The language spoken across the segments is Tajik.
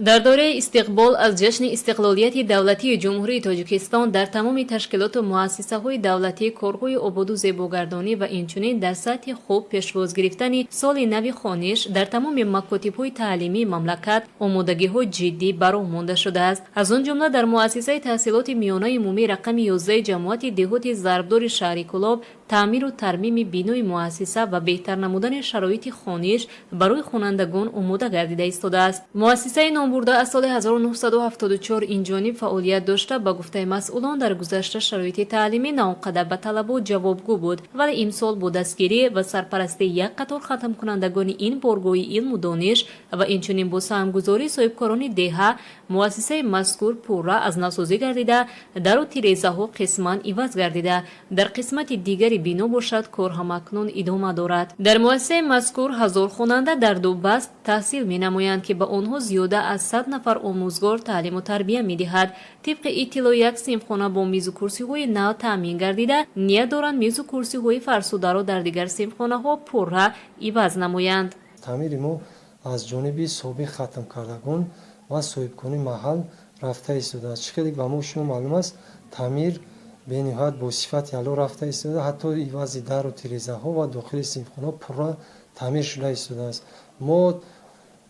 Дар доираи истиқбол аз ҷашни истиқлолияти давлатии Ҷумҳурии Тоҷикистон дар тамоми ташкилоту муассисаҳои давлатӣ корҳои ободу зебогардонӣ ва инчунин дар сатҳи хуб пешвоз гирифтани соли нави хониш дар тамоми макотибҳои таълимии мамлакат омодагиҳои ҷиддӣ ба роҳ монда шудааст. Аз он ҷумла дар муассисаи таҳсилоти миёнаи умумии рақами 11 ҷамоати деҳоти Зарбдори шаҳри Кӯлоб таъмиру тармими бинои муассиса ва беҳтар намудани шароити хониш барои хонандагон омода гардида истодааст. Муассисаи номбурда аз соли 1974 инҷониб фаъолият дошта, ба гуфтаи масъулон, дар гузашта шароити таълимӣ на он қадар ба талабот ҷавобгӯ буд, вале имсол бо дастгирӣ ва сарпарастии як қатор хатмкунандагони ин боргоҳи илму дониш ва инчунин бо саҳмгузории соҳибкорони деҳа муассисаи мазкур пурра аз навсозӣ гардида, дару тирезаҳо қисман иваз гардида, дар қисмати дигари бино бошад, кор ҳамакнун идома дорад. Дар муассисаи мазкур 1000 хонанда дар ду баст таҳсил менамоянд, ки ба онҳо зиёда аз 100 нафар омӯзгор таълиму тарбия медиҳад. Тибқи иттилоъ, як синфхона бо мизу курсиҳои нав таъмин гардида, ният доранд мизу курсиҳои фарсударо дар дигар синфхонаҳо пурра иваз намоянд. Таъмири мо аз ҷониби собиқ хатмкардагон ва соҳибкорони маҳал рафта истодааст. Чӣ хеле ба мо шумо маълум аст, таъмир бениҳоят бо сифати аъло рафта истода, ҳатто ивази дару тирезаҳо ва дохили синфхонаҳо пурра таъмир шуда истодааст. Мо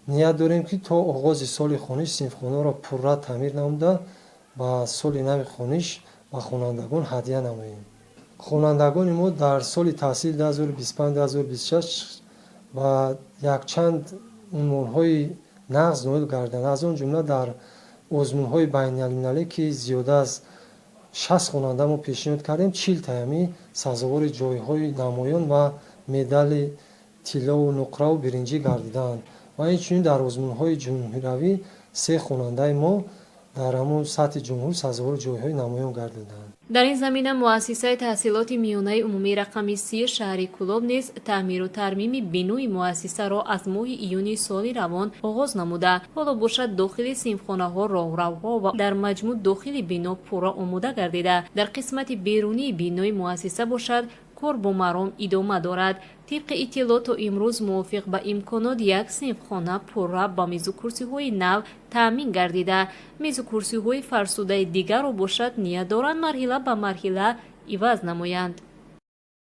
ният дорем, ки то оғози соли хониш синфхонаро пурра таъмир намуда, ба соли нави хониш ба хонандагон ҳадя намоем. Хонандагони мо дар соли таҳсили 2025-2026 ба якчанд унвонҳои нағз ноил гарданд. Аз он ҷумла дар озмунҳои байналмилалӣ, ки зиёда аз 60 хонанда мо пешниҳод кардем, 40 таями сазовори ҷойҳои намоён ва медали тиллову нуқраву биринҷӣ гардидаанд ва инчунин дар озмунҳои ҷумҳуриявӣ се хонандаи мо дар ҳамон сатҳи ҷумҳур сазовори ҷойҳои намоён гардиданд. Дар ин замина муассисаи таҳсилоти миёнаи умумии рақами 30 шаҳри Кӯлоб низ таъмиру тармими бинои муассисаро аз моҳи июни соли равон оғоз намуда, ҳоло бошад, дохили синфхонаҳо, роҳравҳо ва дар маҷмӯъ дохили бино пурра омода гардида, дар қисмати берунии бинои муассиса бошад, кор бо маром идома дорад. Тибқи иттилоъ, то имрӯз мувофиқ ба имконот як синфхона пурра ба мизу курсиҳои нав таъмин гардида, мизу курсиҳои фарсудаи дигарро бошад, ният доранд марҳила ба марҳила иваз намоянд.